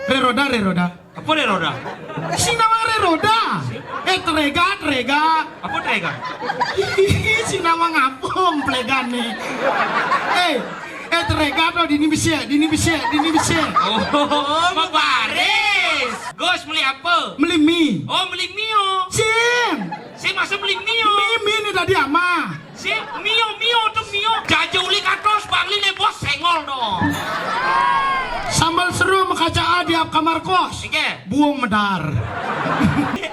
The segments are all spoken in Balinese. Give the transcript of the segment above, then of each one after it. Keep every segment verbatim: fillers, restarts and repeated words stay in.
Re roda, re roda. Apa re roda? Sing nawang re roda. Eh, terega, terega. Apa terega? Sing nawang apa emplegane? Eh, eh, terega to, dini besik, dini besik, dini besik. Oh, mabaris. Gus, meli apa? Meli mi. Oh, meli mio. Sing. Sing, masa meli mio? Mi, mi ni tadi ama. Si mio, mio tu mio. Jaja uli katos, bangli ne bos, sengol no. Sambal seru makaca di kamar kos. Ike. Buung medar.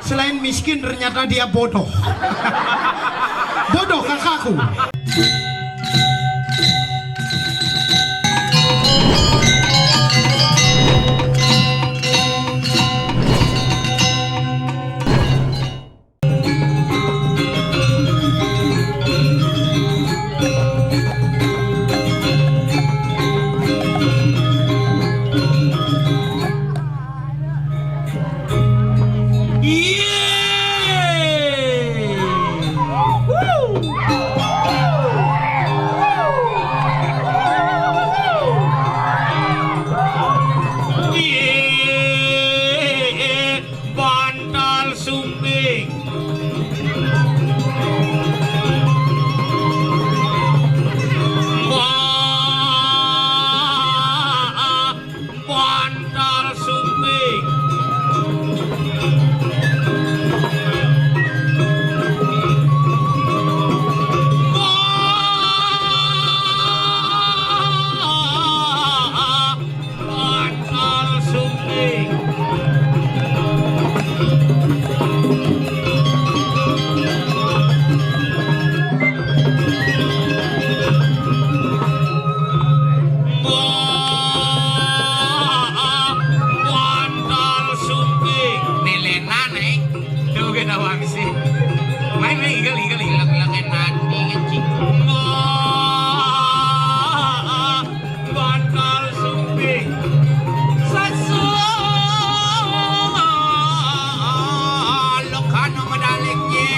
Selain miskin, ternyata dia bodoh. Bodoh kakakku. Bantal sumping. Wah, bantal sumping. Wah, bantal sumping. Wah, bantal sumping. Nelenan, eh. Tuh, kena wangsi. Main, main, igal, igal, igal. Ilang-ilangan nanti, kencing. Wah, bantal sumping. Sasuk. Lokano medalingnya.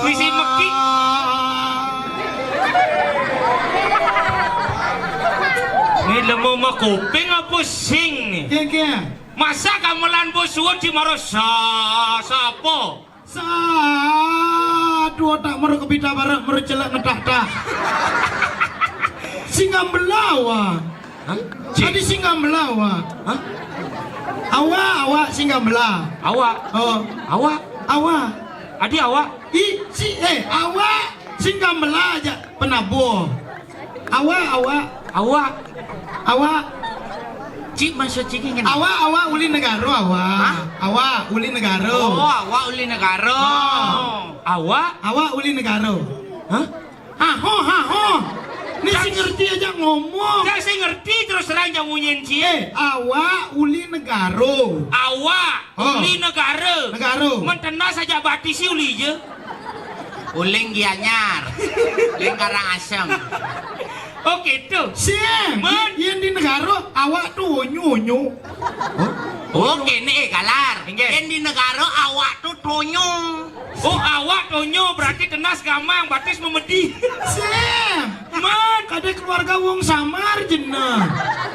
Wis mekik. Ini lemu makuping apa sing nih? Iya, iya. Masa gamelan bos suwun di maro sa-, sapa? Sa-, aduh, otak maro kepita barak, maro celak ngetah-tah. Sing gambela, wah. Hah? Cik. Tadi sing gambela, wah. Hah? Awak, awak sing gambela. Awak? Oh. Awak? Awak. Adi awak? I, si, eh, awak sing gambela aja penabuh. Awak, awak. Awak. Awak. Cik, maksud cik ngene. Awak, awak uli negara, awak. Hah? Awak uli negara. Oh, awak uli negara. Oh. Awak? Awak uli negara. Hah? Haho, haho. Ni sing ngerti aja ngomong. Cak sing ngerti terus terang jang munyin cik. Eh, awak uli negara. Awak. Oh. Uli negara. Negara. Men tenas aja batisi uli je. Uling Gianyar. Uling Karangasem. Oh, gitu. Sing. Men. Yen di negara, awak tu onyo-onyo. Oh, kene, eh, galar. Inggih. Yen di negara, awak tu tonyo. Oh, awak tonyo, berarti tenas gamang, batis memedi. Sing. Men. Kade keluarga wong samar jenah.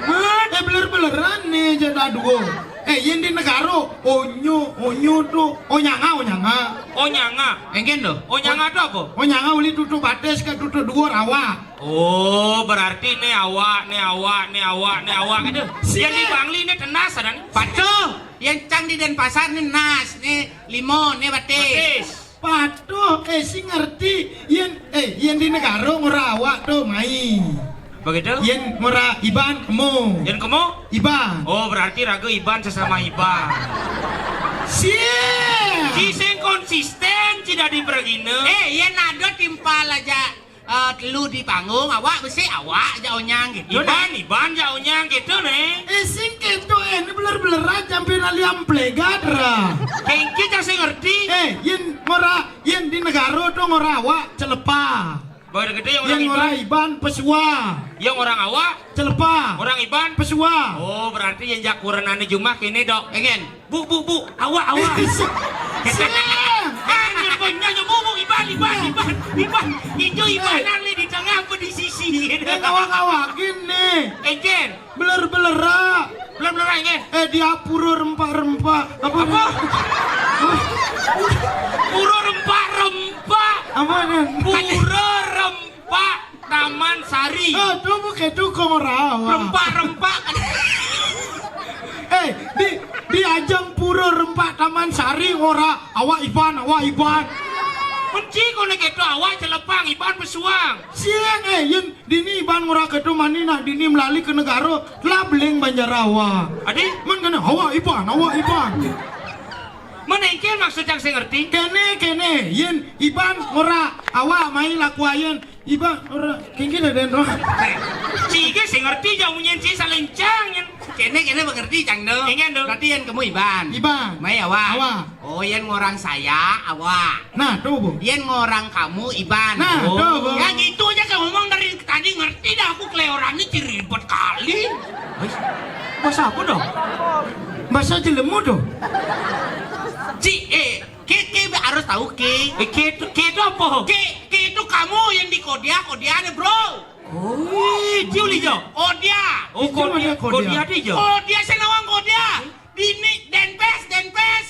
Men. Eh, beler-beleran nih, jeda dua. Eh, yen di negara, onyo, onyo tu, onyanga, onyanga. Onyanga. Engken tu? Onyanga tu apa? Onyanga uli tutuk batis ke tutuk duur awak. Oh, berarti né awak, né awak, né awak, né awak gitu. Siap. Yang di Bangli né tenas ada né. Patuh, yang cang di Denpasar né nas, né limo, né batis. Batis. Patuh, eh, sing ngerti. Yén, eh, yén di Negara ngora awak to mai. Begitu? Yén ngora iban kemu. Yén kemu? Iban. Oh, berarti raga iban sesama iban. Siap. Ci sing konsisten, ci dadi pragina. Eh, yén ada timpal aja, eh, telu di panggung, awak besi, awak aja onyang gitu. Iban, nah. Iban aja onyang gitu né. Eh, sing kéto, eh, né beler-beler aja sampai naliam plegat ra. Kéngkén cang sing ngerti. Eh, yén ngora, yén di Negara to ngora awak celepa. Baru gitu yang orang iban. Yén ngora iban pesua. Yang orang awak? Celepa. Orang iban? Pesua. Oh, berarti yang jak kurenané jumah kéné, Dok. Engkén. Bu, bu, bu, awak, awak. Siap. Kan yang punya nyoba bu, iban, iban, iban, iban. Itu ibanan lé di tengah apa di sisi? Eh, awak-awakin né. Engkén. Beler-belera. Beler-belera, engkén. Eh, dia pura rempak-rempak. Apa? Apa? Pura rempak-rempak. Apa né? Pura rempak Taman Sari. Ah, to bukan to kong rawa. Rempak-rempak. Eh, di, di ajang pura rempak Taman Sari ngora awak iban, awak iban. Mesti koné kéto awak celepang, iban pesuang. Siang, eh, yén dini iban ngora kéto mani nak dini melali ke Negara, lah beling Banjar awak. Adi? Mén kéné awak iban, awak iban. Mén engkén maksud cang sing ngerti? Kéné, kéné, yén iban ngora awak mai laku ayén. Iban ngora, kéngkén ada roh. Eh, ci gé sing ngerti jang munyin ci salincang yén. Kéné, kéné mengerti cang do. Engkén do. Berarti yén kemu iban. Iban. Mai awak. Awak. Oh, yén ngorang saya, awak. Nah, to, Bu. Yén ngorang kamu, iban. Nah, to, Bu. Ya gitu aja kamu ngomong dari tadi, ngerti dah aku keleorannya, ci ribet kali. Wis, bahasa apa dong? Bahasa jelemu to. Ci, eh, ké, ké harus tahu ké. Eh, ké itu, ké itu apa? Ké, ké itu kamu yang di Kodia, Kodia nih, Bro. Oh, iya, dia uli jo. Kodia. Oh, itu Kodia, ada Kodia. Kodia dia jo. Kodia, saya nawang Kodia. Dini, Denpes, Denpes.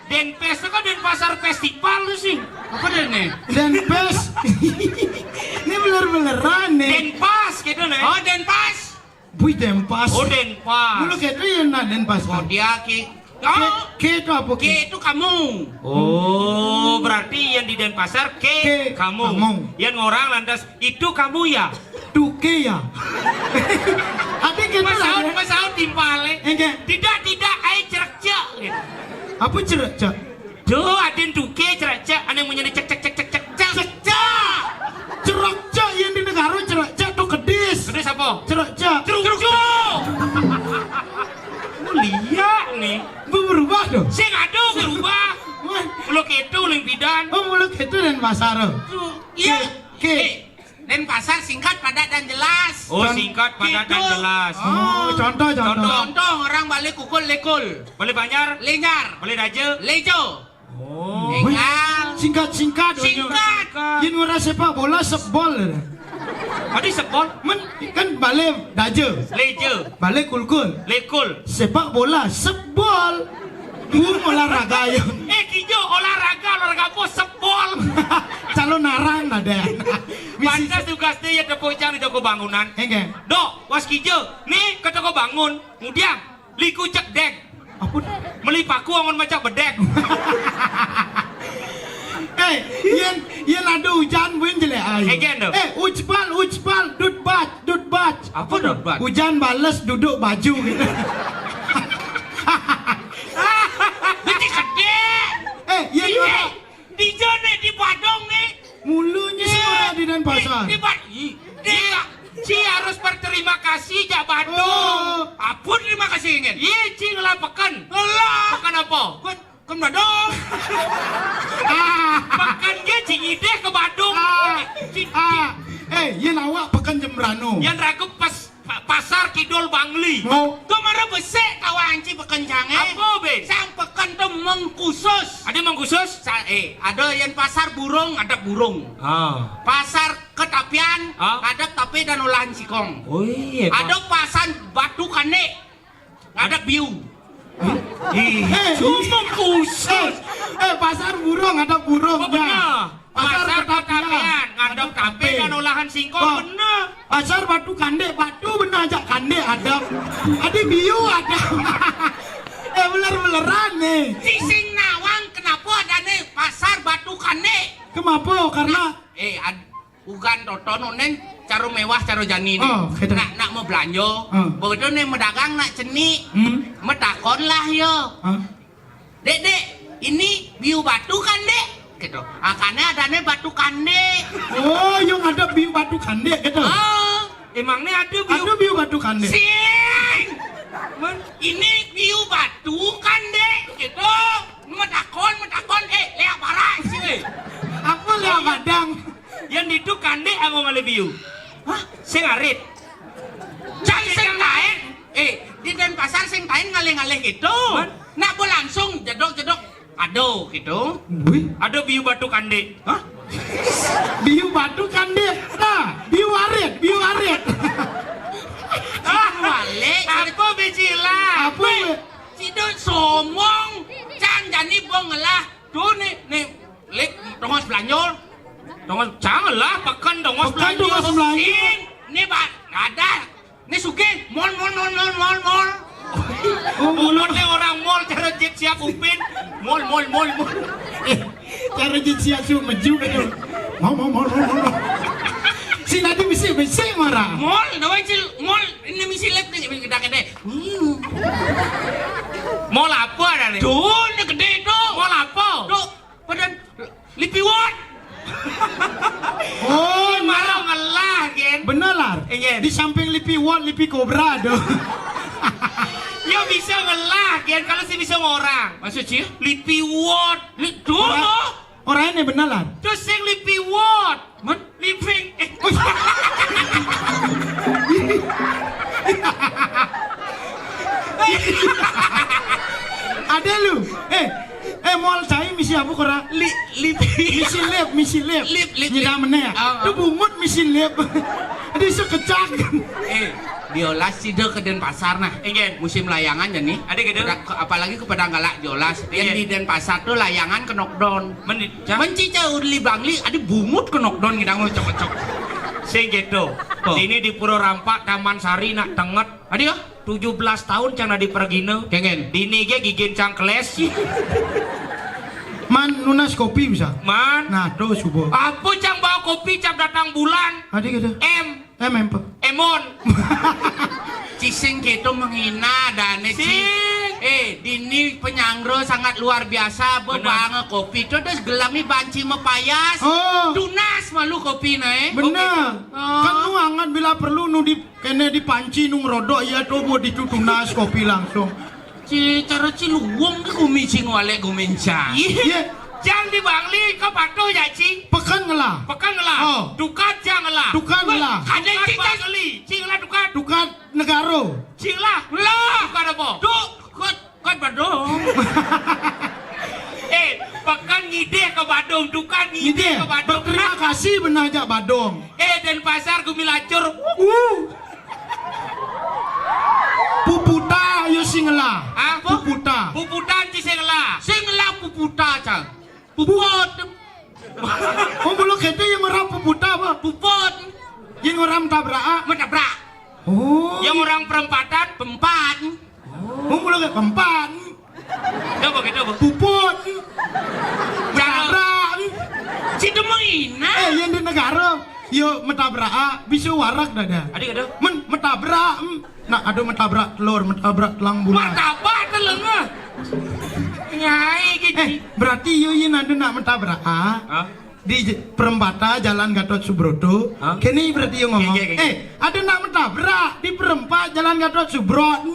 Denpes itu kan Denpasar Festival tuh sih. Apa deh nih? Denpes. Ini beler-beleran nih. Denpas gitu nih. Oh, Denpas. Bui Denpas. Oh, Denpas. Dulu kayak itu ya, nah, Denpas. Kodia ki. Ké, oh, ké itu apa, ké? Ké itu kamu. Oh, berarti yang di Denpasar ké, ké kamu. Kamu. Yang orang lantas itu kamu ya? Tuké ya. Ada gitu lah. Masaut, ya. Masaut timpalé. Engké. Tidak, tidak, ai cerekcek gitu. Apa cerekcek? Tuh, adin tuké cerekcek, ané munyiné cek, cek, cek, cek, cek, cek. Cerekcek. Cerekcek yang di Negara cerekcek to kedis. Kedis apa? Cerekcek. Cerekcek. Mulia nih. Berubah dong. Sing ada berubah. Wah. Mula kéto limpidan. Oh, mula kéto Denpasar. Tuh, iya. Ké, ké. Eh, Denpasar singkat, padat, dan jelas. Oh, singkat, padat, dan jelas. Oh, contoh, contoh. Contoh, orang balé Kukul, Lekul. Balé Banjar. Lenjar. Balé Daja. Lejo. Oh. Tinggal. Singkat-singkat. Singkat. Yén ngora sepak bola, sebol. Adi sebol? Mén kan balé Daja. Leja. Balé Kulkul. Lekul. Sepak bola, sebol. Bung olahraga ya. Eh, kijo olahraga, olahraga apa? Sebol. Calon narang ada. Pantas tugas dia ya tepuk cang di toko bangunan. Engké. Dok, was kijo, nih ke toko bangun. Kemudian, liku cek dek. Apa? Meli paku amun macak bedek. Eh, yén, yén ada ujan, buin jelék ai. Engké do. Eh, ujbal, ujbal, dudbaj, dudbaj. Apa dudbaj? Hujan bales duduk baju gitu. Béti gedé. Eh, yén iya, orang di jone, di Badung nih. Mulunya sih orang di Denpasar. Di, di Bad-, ih, dia, ci harus berterima kasih jak Badung. Oh. Apa terima kasih, Ngén? Iya, ci ngelah peken. Ngelah. Peken apa? Peken, peken Badung. Ah. Peken dia ci ngidih ke Badung. Ah. Ci, ci. Ah. Eh, yén awak peken Jembrana. Yén raga pas Pa-, Pasar Kidul Bangli. Oh. To mara besik kawan ci peken cangé. Apa, Bin? Sang peken to mengkhusus. Ada mengkhusus? Sa-, eh, ada yang Pasar Burung, ada burung. Ah. Pasar Ketapian, ah, ada tapi dan olahan sikong. Oh iya, ada Pak. Pasar Batu Kanik, ada biu. Ih, eh, cuma khusus. Eh, eh, Pasar Burung, ada burung. Oh, ya. Benar. Pasar Ketapian, ngadep tape dan olahan singkong, bener. Pasar Batu Kandik, batu bener ajak kandik adep. Adi biu adep. Eh, beler-beleran nih. Sing nawang, kenapa adané Pasar Batu Kandik? Kenapa? Karena eh, ad-, ugan toton onen cara mewah cara jani nih. Oh, gitu. Nak, nak mau belanja, hmm, begitu nih medagang nak cenik, hmm, metakon lah yo. Hah? "Dek, dek, ini biu batu kan, Dek?" Gitu. Makanya adanya batu kandik. Oh, yang ada biu batu kandik gitu. Oh, emangnya ada biu? Ada biu batu kandik. Sing. Men, ini biu batu kan, Dek? Gitu. Metakon, metakon, eh, leak barang sih. Apa leak badang? Yang itu kandik apa malah biu? Hah? Sing arit. Cang sing lain. Eh, di Denpasar sing lain ngalih-ngalih gitu. Nak bo langsung jedok-jedok. Aduh, gitu. Wih. Ada biu batu kandik. Hah? Biu batu kandik. Nah, biu arit, biu arit. Ah, balik. Apa biji lah? Apa? Weh, ciduk somong. Cang jani bong lah. Tuh nih, nih. Lip, tongos belanjol. Tongos, cang lah, peken tongos belanjol. Peken tongos belanjol. Sing, nih, Pak. Ada. Nih sugih, mol, mol, mol, mol, mol, mol. Oh, mulutnya orang mol, cara jit siap upin. Mol, mol, mol, mol. Eh, cara jit siap suruh meju gitu. Mau, mau, mau, mau, mau. Si nanti misi, misi marah. Mol, dah cil, mol, ini misi lep nih, gede-gede. Hmm. Mol apa ada nih? Tuh, ini gede tuh. Mol apa? Tuh, Padan Lipi Wot. Oh, marah ngelah, Gen. Bener lah. Iya. Di samping Lipi Wot, Lipi Kobra tuh. Ya bisa ngelah, Gen. Kalau sih bisa ngorang. Maksud sih? Lipi Wot. Li-, tuh, orang, tuh. Orang ini bener lah. Terus sing Lipi Wot. Men? Living. Eh. Ada lu. Eh, eh, mall cai misi apa kora? Li, li, misi lip, misi lip. Lip, lip, nyidam lip. Meneh ya. Ah, ah. Itu bungut misi lip. Itu iso kecak. Eh, diolas sida ke Denpasar nah. Inggih. Musim layangan ya nih. Ada gitu. Ke-, apalagi ke Padang Galak diolas. Yang di Denpasar tuh layangan ke knockdown. Menit. Cah? Menci cah uli bangli, ada bungut ke knockdown ngidang lo cocok-cocok. Sing gitu. Oh. Ini di Pura Rampak, Taman Sari, nak tenget. Ada ya? Tujuh belas tahun cang nadi pergina. Kengen. Dini ge gigin cang keles. Man, nunas kopi bisa? Man. Nah, tuh subuh. Apa cang bawa kopi cap datang bulan? Ada gitu. M. M, M, Pak. Emon. Cising gitu menghina dan sing. Eh, dini penyanggra sangat luar biasa. Benar. Bebang kopi itu terus gelami banci mepayas. Oh. Tunas malu kopi nah, eh. Benar. Oke. Oh. Kan nu angan bila perlu nu di kene di panci nu ngerodok ya tuh buat itu tunas kopi langsung. Ci, cara ci luwung ke gumi cing wale gumincang. Iya. Iya. Cang di Bangli ke patuh ya, Ci? Pekan ngelah. Pekan ngelah. Oh. Dukat cang ngelah. Dukat ngelah. Ada Dukat ci, Bangli. Ci ngelah dukat. Dukat negara. Ci ngelah. Ngelah. Dukat apa? Dukat, dukat Badung. Eh, pekan ngidih ke Badung, dukat ngidih ke Badung. Berterima kasih benar jak Badung. Eh, Denpasar gumi lacur. Uh. Puputa, ayo sing ngelah. Apa? Puputa. Puputan ci sing ngelah. Sing ngelah puputa, cang. Puput. Oh, belum kete yang orang puputa apa? Puput. Yang orang tabrak. Menabrak. Oh. Yang orang perempatan? Pempat. Oh, belum ke pempat. Coba, coba. Puput. Cara. Menabrak. Ci demoina. Eh, yang di negara. Yo, metabrak, ah, bisa warak dada. Adik, aduh. Men, metabrak, hmm. Nah, aduh, metabrak telur, metabrak telang bulan. Martabak telur, ah. Ngai, gitu. Eh, berarti yo, yin ada nak metabrak, ah. Hah? Di j-, perempatan Jalan Gatot Subroto. Hah? Kini berarti yo ngomong. Iya, iya, iya. Eh, ada nak metabrak di perempat Jalan Gatot Subroto.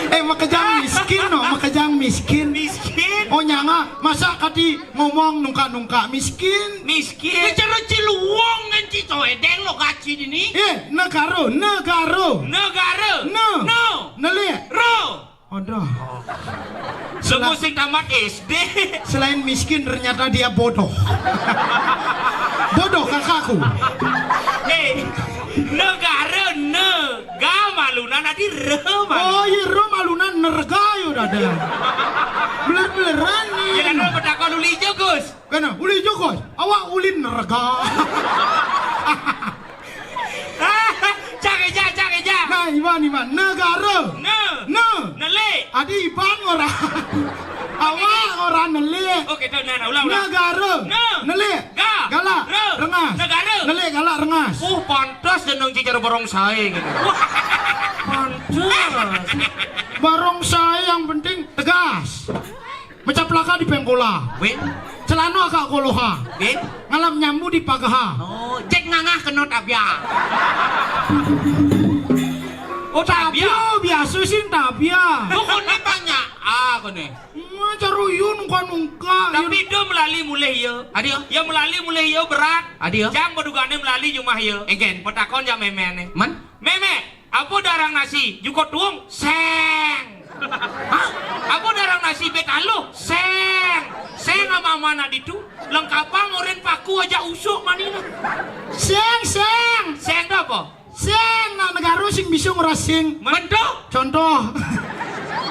Eh, makejang miskin, no, makejang miskin. Miskin? Oh, nyanga, masa kati ngomong nungka-nungka miskin? Miskin. Ini cara ciluwong kan ci coedeng lo kaci ini. Eh, negara, negara. Negara. Ne. No. Nelik. Ro. Aduh. Sela-, semua sing tamat S D. Selain miskin, ternyata dia bodoh. Bodoh kakakku. Eh, negara, negara. Malunan adi rem. Oh, iya, rem malunan nerga yo dada. Beler-beleran ni. Ya kan, betakon uli ijo, Gus. Kena, uli ijo, Gus. Awak uli nerga. Cak eja, cak eja. Nah, Iban, Iban. Negara. Ne. Ne. Nelik. Adi Iban ora. Awak ora nelik. Oh, gitu. Nah, nah, ulang, ulang. Negara. Ne. Nelik. Ga. Galak. Re. Rengas. Negara. Nelik, galak, rengas. Uh, pantas jeneng cicer barongsai gitu. Wah. Pantas. Barongsai yang penting tegas. Mecaplaka di pengkola. Win. Celana agak koloha. Win. Ngalap nyambu di pagaha. Oh, cek ngangah kena tabia. Oh, tabia. Tabia, biasa sih tabia. Bukan banyak. Ah, kene. Wah, caruyun ungka-ungka. Tapi dia melali mulih ya. Adi ya? Ya melali mulih ya berat. Adi ya? Jang bedugane melali jumah ya. Engken. Petakon jang memene. Men? Meme, apa darang nasi? Juko tuung? Seng. Hah? Apa darang nasi betaluh? Seng. Seng ama-ama nak ditu. Lengkapang oren paku aja usuk manina. Seng, seng. Seng tu apa? Seng, nak negara sing bisa ngerasing. Mentu? Contoh.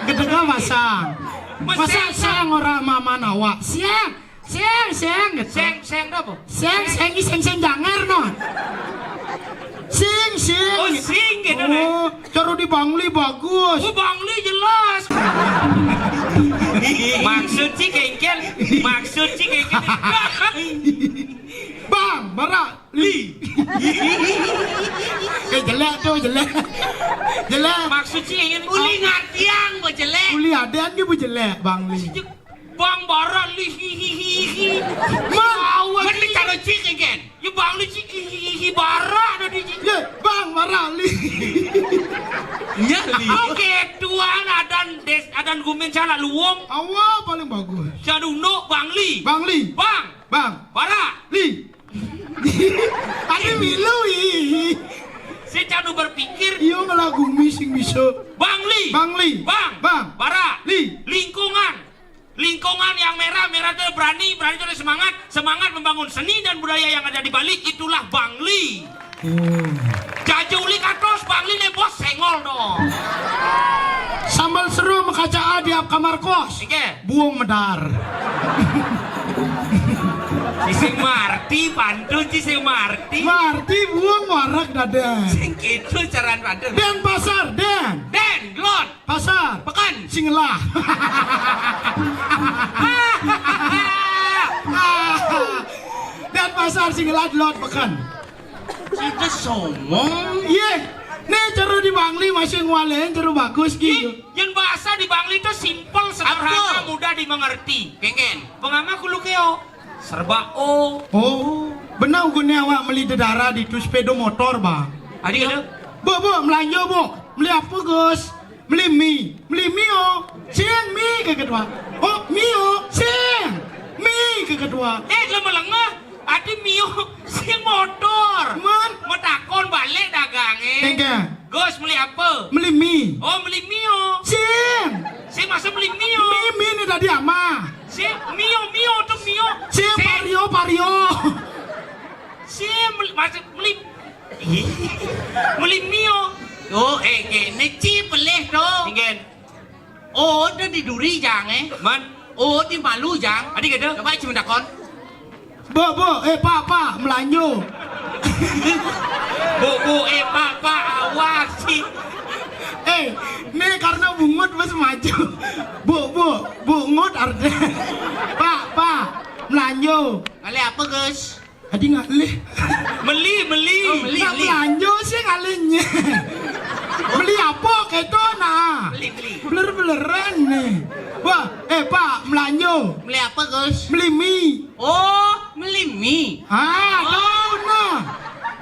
Gedega masang. Masa seng ora maman awak. Seng, seng, seng gitu. Seng, seng apa? Seng, seng, seng, seng janger no. Sing, sing. Oh, sing gitu, Nek. Oh, cara di Bangli bagus. Oh, Bangli jelas. Maksud si kengkel, maksud si kengkel. Bang, barak. Li. Eh, jelek tu, jelek. Jelek. Maksud si ingin uli ngatiang bo jelek. Uli adean dia bo jelek, Bang Li. Bang barak li, hi, hi, hi, hi. Bang, awal mesti cara cik again. Ya, Bang Li cik, hi, hi, hi, hi, barak dah di cik. Ya, Bang barak li. Ya, li. Oke, tuan adan des, adan gumin salah luwung. Awal paling bagus. Sadunuk Bang Li. Bang Li. Bang. Bang. Barak. Li. Ada milu, ih. Saya canu berpikir. Iyo, malah gumi sing bisa. Bangli. Bangli. Bang. Bang. Bara. Li. Lingkungan. Lingkungan yang merah, merah itu berani, berani itu semangat, semangat membangun seni dan budaya yang ada di Bali, itulah Bangli. Hmm. Jaja uli katos, Bangli ne bos, sengol dong. Sambal seru mekaca di kamar kos. Oke. Buung medar. Sising marti, pantun sising marti. Marti buung warak dada. Sing gitu caran pantun. Denpasar, Den. Den, Lot. Pasar. Pekan. Singelah. Denpasar, Singelah, Lot, Pekan. Kita somong. Iya. Nih, ceru di Bangli masih ngualin, ceru bagus gitu. Yen bahasa di Bangli itu simpel, sederhana, mudah dimengerti. Kengen. Pengama kulo keo. Serba o. Oh, benar gune awak meli dedara di tu sepeda motor, Bang. Adi kata? Bu, bu, melanjo, bu. Meli apa, Gus? Meli mi. Meli mi, oh. Sing mi ke ketua. Oh, mi, oh. Sing. Mi ke ketua. Eh, lemah lengah. Adi mio sing motor. Man. Metakon balik dagange. Tengke. Gus, meli apa? Meli mi. Oh, meli mio. Sing. Sing masa meli mio. Mi, mi ni tadi ama. Sing mio, mio tu mio. Sing, sing. Pario, pario. Sing meli, masa meli. Ih, meli mio. Oh, eh, eh, ni ci pelih tu. Ingen. Oh, tu di duri jang, eh. Man. Oh, di malu jang. Adi kata? Coba cuma takon. Bu, bu, eh, pak, pak, melanjo. Bu, bu, eh, pak, pak, awak sih. Eh, ni karena bungut bos maju. Bu, bu, bungut arde. Pak, pak, melanjo. Kali apa, Gus? Adi ngalih. Meli, meli. Oh, meli, meli. Melanjo sih ngalihnya. Meli apa keto nah? Meli, meli. Beler-beleran nih. Wah, eh, pak, melanjo. Meli apa, Gus? Meli mi. Oh, meli mi. Ah, tahu nah.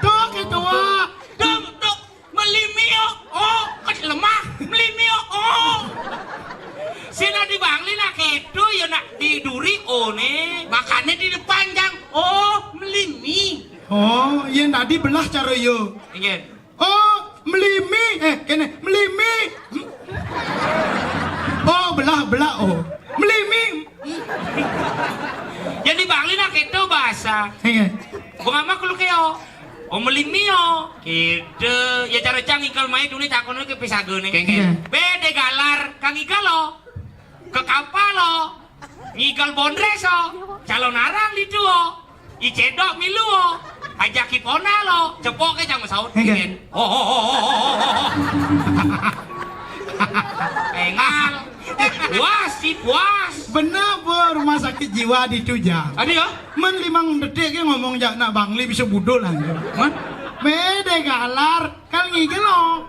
Tuh ketua. Tuh, tuh. Meli mio, oh, kos lemah. Meli mio, oh. Sina di Bangli nak keto ya nak di duri, oh, ne. Makane di depan jang, oh, meli mi. Oh, yen tadi belah cara yo. Ingen. Oh, meli mi, eh, kene, meli mi. Oh, belah, belah, oh. Meli mi. Yen di Bangli nak keto bahasa. Ingen. Bunga mah kulo keo. Oh, meli mie. Kéto, ya cara cang ngigel mai dulu takoné ké pisagané. Kéngkén. Iya. Bé dé galar, kang ngigel lo. Ké kapal lo. Ngigel bondrés lo. Calon arang ditu lo. I cédok milu lo. Ajak i ponal lo. Cepoké cang masaut. Kéngkén. Kéngkén. Oh, oh, oh, oh, oh, oh. Énggal. Puas, si puas. Bener, Bu, rumah sakit jiwa ditu, Jang. Ada ya? Men limang detik ké ngomong jak nak Bangli bisa budul aja. Hah? Bé dé galar, kang ngigel lo.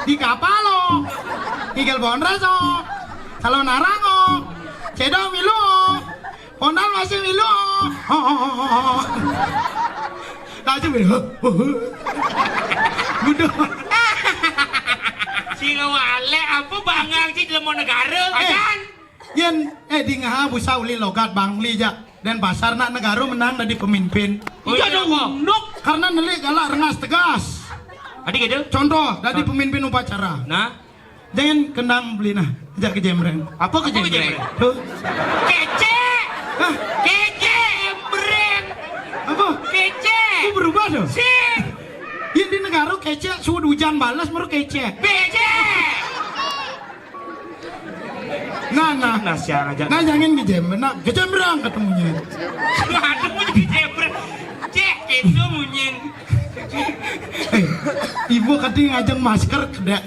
Di kapal lo. Ngigel bondrés lo. Calon arang lo. Cédok milu lo. Ponal masih milu lo. Langsung milu. Budul. Sing walé apa bangang sih dalam negara? Eh, adan. Yén, eh, di ngaha busa uli logat Bangli ja. Denpasar nak negara menang dadi pemimpin. Oh, iya, iya, dong, apa? Nuk. Karena nelik galak rengas tegas. Adi gitu? Contoh, dadi pemimpin upacara. Nah. Jangan kendang beli nah, ajak kejembreng. Apa kejembreng? Tuh. Kecé. Hah? Kecé, jembreng. Apa? Kecé. Oh, berubah tuh. Sih. Yén di negara kecé, suud hujan balas baru kecé. Becé. Nah, nah. Nah, siang aja. Nah, jangan kejembreng. Nah, kejembreng ketemunya. Aduh, kejembreng. Cék, gitu munyin. Eh, ibu kadé ngajeng masker kedék.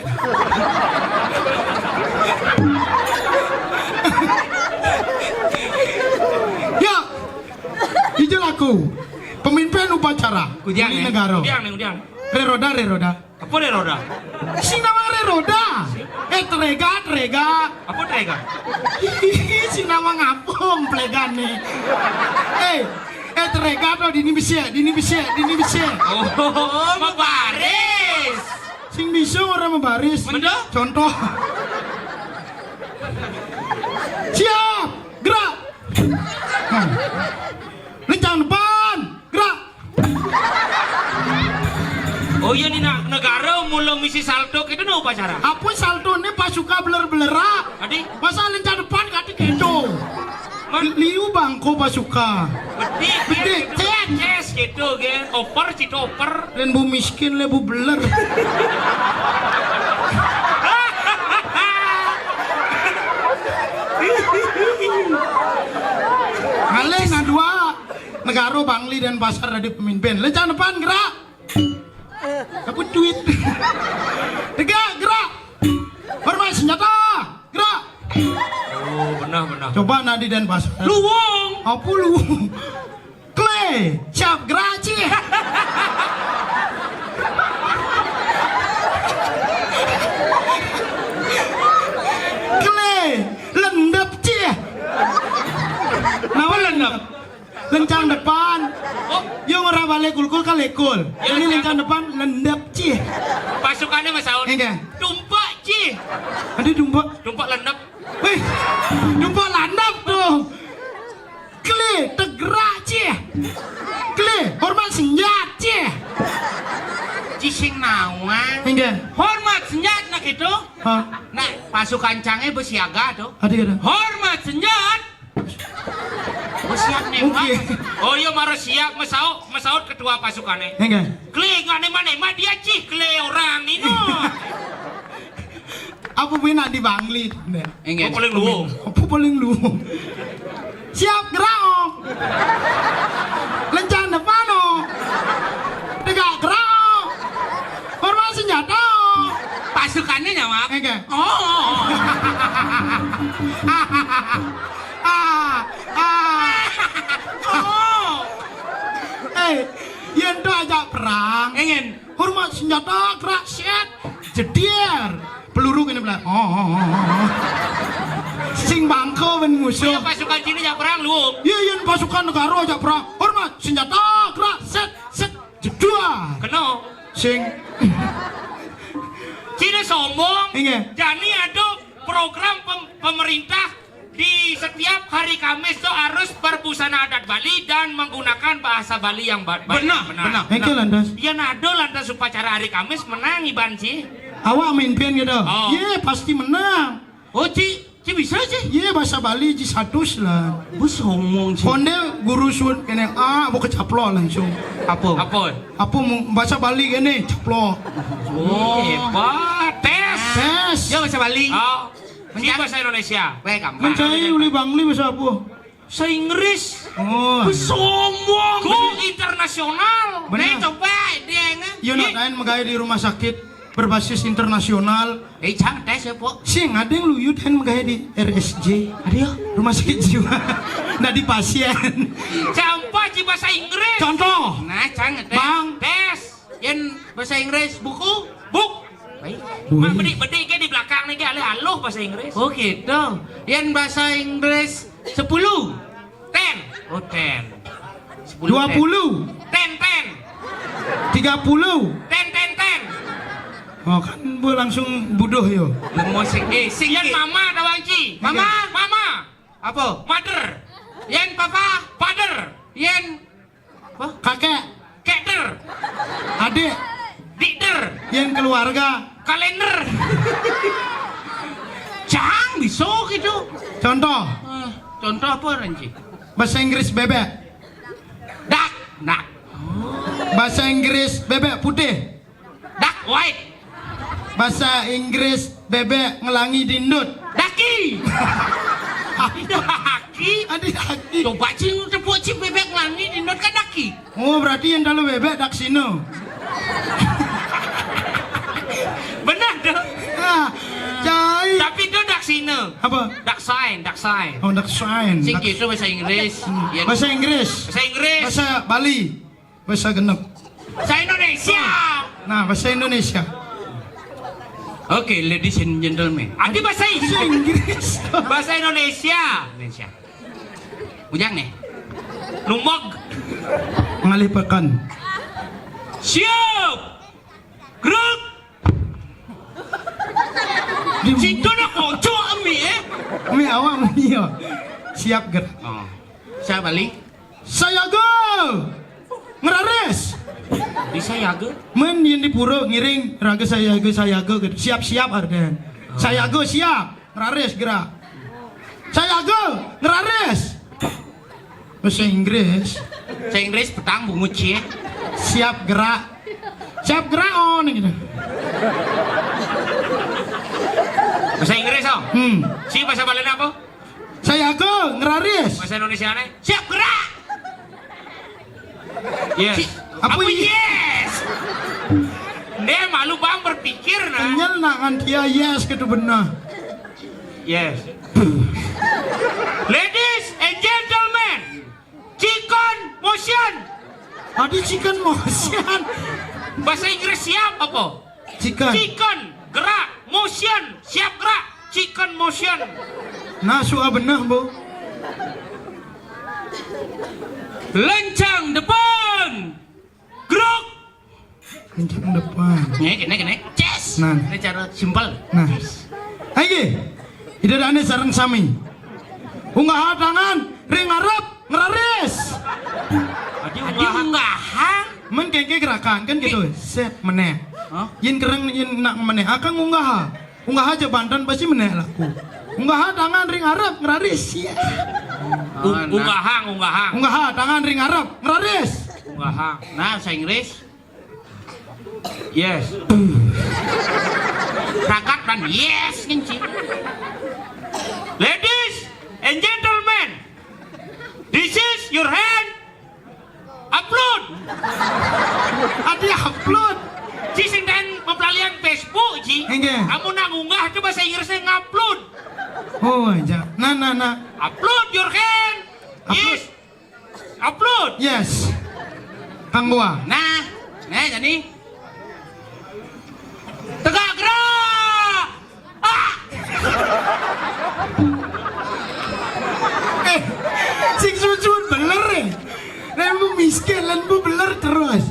Ya, ijel aku. Pemimpin upacara. Udiang, di eh? Negara. Udiang, nih, udiang. Ré roda, ré roda. Apa ré roda? Sing nawang ré roda. Eh, terega, terega. Apa terega? Sing nawang apa emplegané? Eh, eh, terega to dini bisi, dini bisi, dini bisi. Oh, mabaris. Sing bisa orang mabaris. Bener? Contoh. Siap, gerak. Nah. Lencang depan, gerak. Oh iya, di na-, negara mula misi salto, kita nu upacara. Apa salto ini pasuka beler-belera? Adi? Masa lencang depan kati kendo. Man- Liu bangko pasuka. Bedik, bedik, bedik, cek. Ces, gitu, gen. Oper, cito oper. Lén bu miskin, lén bu beler. Ngalih nah dua. Negara Bangli Denpasar dadi pemimpin. Lencang depan, gerak. Dapat duit. Tegak, gerak. Hormat senjata. Gerak. Oh, benar, benar. Coba nadi Denpasar. Luwung. Apa luwung? Klé, siap gerak, cih. Klé, lendep, cih. Napa lendep? Lencang depan. Oh. Yo ngora balik kulkul ka lekul. Ya, ini lencang depan lendep, cih. Pasukannya Mas Aun. Enggak. Tumpak, cih. Ada tumpak. Tumpak lendep. Wih, tumpak landep tuh. Klé, tegrak, cih. Klé, hormat senjat, cih. Cih sing nawang. Enggak. Hormat senjat nak itu. Hah? Nah, pasukan cangé bersiaga tuh. Ada, ada. Hormat senjat. Oh, siap nembak. Oke. Oh iya, mara siap, mesaut, mesaut ketua pasukannya. Enggak. Klé, nggak nembak-nembak, dia cih klé orang ini. Apa benar di Bangli? Enggak. Oh, paling luwung. Apa paling luwung? Siap gerak, oh. Lencang depan, oh. Tegak gerak, oh. Hormat senjata, oh. Pasukannya nyawa. Enggak. Oh. Ah, ah. Oh. Eh, yén to ajak perang. Ingin. Hormat senjata, gerak, siap. Jedier. Peluru ini belah. Oh, oh, oh, oh, oh. Sing bangko ben musuh. Iya, pasukan sini ajak perang, lu. Iya, yén pasukan negara ajak perang. Hormat senjata, gerak, set, set, jedua. Kena. Sing. Cina sombong. Iya. Jani ada program pem-, pemerintah di setiap hari Kamis tuh harus berbusana adat Bali dan menggunakan bahasa Bali yang ba-, baik. Benar, benar, benar. Engke lantas. Yén ada lantas upacara hari Kamis menang iban sih. Awak mimpin gitu. Oh. Iya, pasti menang. Oh, Ci. Ci bisa ci? Iya, bahasa Bali ci satus lah. Bus ngomong ci. Konde guru sud kene, ah, mau kecaplok langsung. Apa? Apa? Apa mu-, bahasa Bali kene, caplok. Oh, hebat. Tes. Tes. Ya, bahasa Bali. Oh. Ci bahasa Indonesia. Weh, gampang. Mencai uli Bangli bahasa apa? Bahasa Inggris. Oh. Bus ngomong. Go internasional. Bener. Nih, coba dia, nah. Yo, nak lain megai di rumah sakit berbasis internasional. Eh, cang tes ya, Pok. Sing ada yang luyu dan megai di R S J. Ada ya? Rumah sakit jiwa. Nah, di pasien. Campa ci bahasa Inggris. Contoh. Nah, cang tes. Bang. Tes. Yen bahasa Inggris buku, book. Baik. Wih. Mah bedik-bedik ke di belakang nih, ke alih aluh bahasa Inggris. Oh, gitu. Yen bahasa Inggris sepuluh. Ten. Oh, ten. Sepuluh, ten. Dua puluh. Ten, ten. Tiga puluh. Ten, ten, ten. Oh, kan bu langsung buduh yo. Lemo sing, eh, sing. Yen mama tawang ci. Mama, mama. Apa? Mother. Yen papa, father. Yen apa? Kakek. Kekder. Adik. Dikder. Yen keluarga. Kalender. Cang bisa gitu. Contoh. Eh, contoh apa, Ranji? Bahasa Inggris bebek. Duck. Duck. Bahasa Inggris bebek putih. Duck, white. Bahasa Inggris bebek ngelangi dindut. Ducky. Ducky. Ada ducky. Coba cing tepuk cing bebek ngelangi dindut kan ducky. Oh, berarti yang dalam bebek daksino. Benar dong. Nah, cai. Tapi itu daksino. Apa? Daksain, daksain. Oh, daksain. Sing gitu bahasa Inggris. Hmm. Ya. Bahasa Inggris. Bahasa Inggris. Bahasa Bali. Bahasa genep. Bahasa Indonesia. Nah, bahasa Indonesia. Oke, ladies and gentlemen. Adi bahasa Inggris. Bahasa Inggris. Bahasa Indonesia. Indonesia. Ujang nih. Lumog. Ngalih pekan. Siap. Gerak. Di situ dah kocok mi, eh. Mi awak mi yo. Siap gerak. Oh. Saya balik. Sayaga. Ngeraris. Di sayaga? Men yang di pura ngiring raga sayaga, sayaga gitu. Siap-siap arden. Oh. Sayaga siap. Ngeraris gerak. Sayaga ngeraris. Bahasa Inggris. Bahasa Inggris petang bungut cie. Siap gerak. Siap gerak on gitu. Bahasa Inggris, oh. Hmm. Si bahasa Bali apa? Sayaga ngeraris. Bahasa Indonesia nih. Siap gerak. Yes. Si, apa apa ye-, yes? Dia malu bang berpikir nah. Kenyal nak ngan dia yes gitu benar. Yes. Ladies and gentlemen, chicken motion. Adi chicken motion. Bahasa Inggris siap apa? Chicken. Chicken, gerak, motion, siap gerak, chicken motion. Nah, suah benar, Bu. Lencang depan. Gerak. Lencang depan. Nih, gini, gini. Ces. Nah. Ini cara simpel. Nah. Ces. Ayo. Ida dane sareng sami. Unggaha tangan, ring ngarep, ngeraris. Adi unggaha. Men kengke gerakan kan gitu. Set meneh. Hah? Yin kereng yin nak meneh. Akang unggaha. Unggaha aja banten pasti meneh laku. Unggaha tangan ring ngarep, ngeraris. Ya. Ung-, unggaha, unggaha. Unggaha tangan ring ngarep, ngeraris. Unggaha. Nah, bahasa Inggris. Yes. Rakat dan yes, kencing. Ladies and gentlemen, this is your hand. Upload. Adi upload. Ci sing dan mempelalian Facebook, Ci. Enggak. Kamu nak ngunggah itu bahasa Inggrisnya ngupload. Oh, aja. Nah, nah, nah. Upload your hand. Upload. Yes. Upload. Yes. Kang gua. Nah, nah jadi. Tegak gerak. Ah. Eh, sing susun beler ya. Lain bu miskin, lain bu beler terus.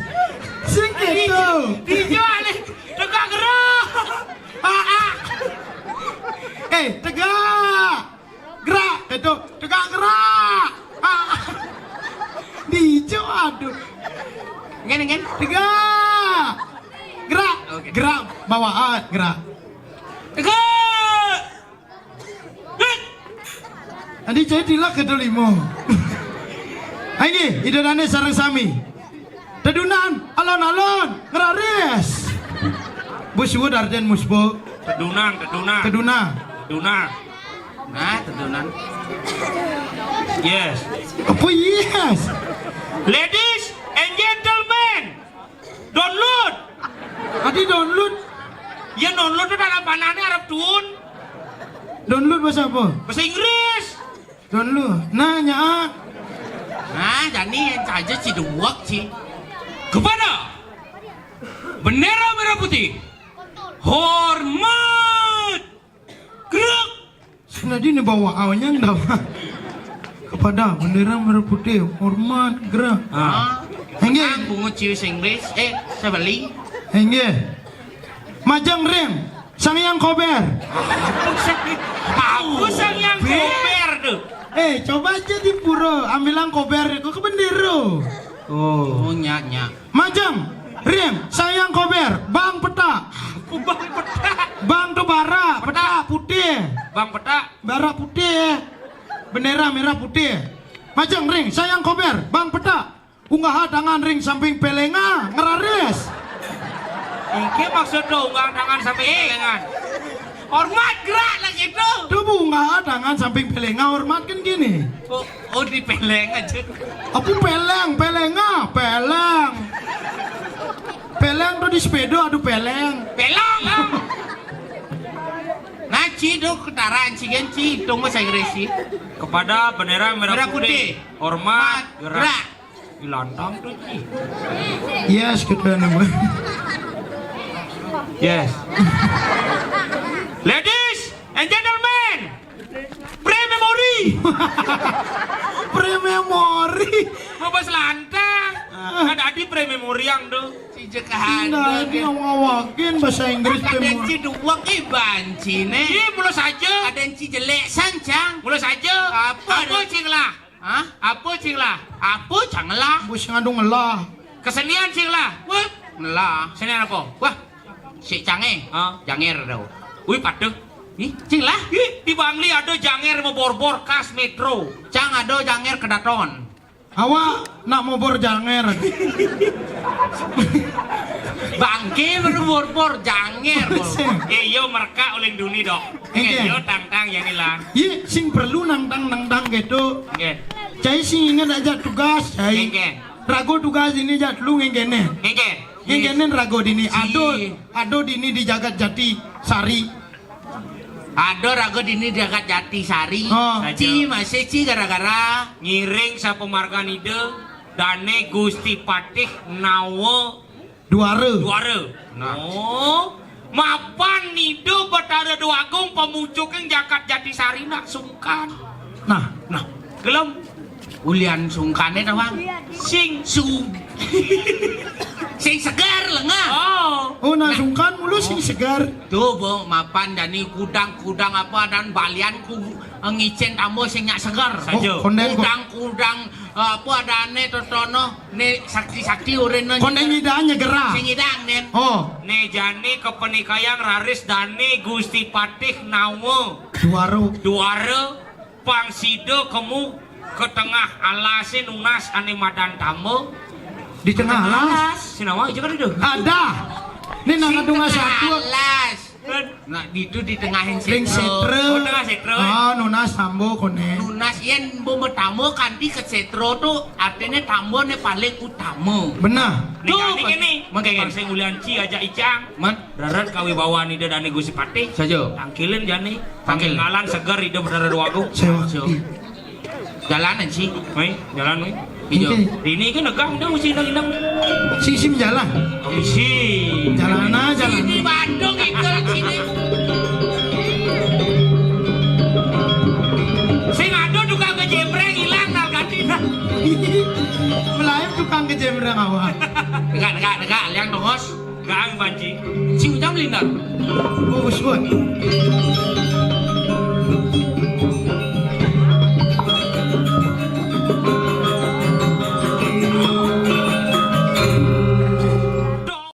Sing gitu. Di-, dijo alih. Tegak gerak. Ah, ah. Eh, tegak. Gerak, itu. Tegak gerak. Ah. Dijo, aduh. Ngen, ngen. Tegak. Gerak. Oke. Gerak bawaan, gerak. Tegak. Adi cai tilak kedua limo. Inggih, Ida dané sareng sami. Tedunan, alon-alon, ngraris. Bos suud Arden Musbo. Tedunan, tedunan. Tedunan. Tedunan. Nah, tedunan. Yes. Apa yes? Ladies and gentlemen, download. Adi download. Ya, download itu dalam panahnya Arab tuun. Download bahasa apa? Bahasa Inggris. Download. Nah, nya. Nah, jani yang saja ci duwek ci. Kepada bendera merah putih. Hormat. Gerak. Senadi ni bawa awalnya ndak. Kepada bendera merah putih, hormat, gerak. Ah. Inggih. Bungut ciwis Inggris, eh, sebeli. Inggih. Majeng ring, Sang Hyang Kober. Aku Sang Hyang Kober tuh. Eh, coba aja di pura, ambilang kober, kok ke bendera. Oh, nya, nya. Majeng ring, Sang Hyang Kober, bang peta. Bang peta. Bang tu bara, peta putih. Bang peta. Bara putih. Bendera merah putih. Majeng ring, Sang Hyang Kober, bang peta. Unggaha tangan ring samping pelenga, ngraris. Iki maksud tu, unggaha tangan samping pelengan. Hormat gerak lah gitu. Tu unggaha tangan samping pelenga, hormat kan gini. Oh, oh, di peleng aja. Apa peleng? Pelenga, peleng. Peleng tu di sepeda, aduh peleng. Pelong, ah. Nah, ci tu ketaran ci kan ci, hitung bahasa Inggris ci. Kepada bendera merah putih. Hormat, gerak. Ilantang tu ci. Yes, kita nama. Yes. Ladies and gentlemen, pre-memory. Pre-memory. Bebas lantang. Nah, dadi pre-memory yang tu. Sijek kahanda. Nah, ini ngawakin bahasa Inggris pre-memory. Ada ci duwek, eh, banci ne. Ih, mula saja. Ada ci jelek sancang. Mula saja. Apa? Apa cing lah? Hah? Apa cing lah? Apa cang lah? Bos ngandung ngelah. Kesenian cing lah. Wah, ngelah. Kesenian apa? Wah, si cange. Hah? Janger tau. Wih, patuh. Ih, cing lah. Ih, di Bangli ada janger mau borbor khas metro. Cang ada janger kedaton. Awak nak mobor janger. Bangke baru borbor janger. Eh, yo mereka uling duni dok. Oke. Yo tangtang ya nilan. Iya, sing perlu nangtang-nangtang gitu. Oke. Cai sing ingat aja tugas, cai. Oke. Rago tugas ini aja dulu ngengkene. Oke. Ngengkene rago dini. Ado, ado dini di jagat jati sari. Ada raga dini jagat jati sari. Oh. Ci masih ci gara-gara ngiring sapemargan ida Dane Gusti Patih Nawa Duara. Duara. Nah. Oh. Mapan nida Betara Dewagung pemucuking jagat jati sari nak sungkan. Nah, nah. Gelem. Ulian sungkane ta, Bang? Sing sung. Sing segar lengah. Oh. Oh, nah, sungkan mulu sing segar. Tuh, Bu, mapan jani kudang-kudang apa dan balian ku ngicen tambah sing nyak segar. Saja. Oh, konden kok. Kudang-kudang apa adane totono ne sakti-sakti urene. Konden nyidang nyegera. Sing nyidang nen. Oh. Ne jani kepenikayang raris dane Gusti Patih Nawa. Duara. Duara. Pang sida kemu ka tengah alase nunas ane madan tamba. Di tengah alas. Sinawa aja kan itu. Ada. Ini nang adung tengah satu. Alas. Nah, itu di tengahin ring setra. Setra. Oh, tengah setra. Ah, nunas tamba kone. Nunas yen mbok tamba kanthi ke setra tu artine tamba ne paling utama. Benar. Nih, tuh, kene. Mengke sing ulian ci aja icang. Man. Rarat kawibawan Ida Dane Gusti Patih. Saja. Tangkilin jani. Tangkil. Ngalan seger Ida Betara Dewagung. Sewa. Jalan ci. Woi, jalan woi. Ijo. Oke. Ini kan negah udah mesti nang-nang. Sing sim jalan. Komisi. Jalan aja jalan. Sini Bandung ikut sini. Sing ada tukang kejembreng hilang nal ganti. Melayu tukang kejembreng awak. Tegak, tegak, tegak, liang dongos. Kang Panji. Sing ucap lindar. Bagus buat.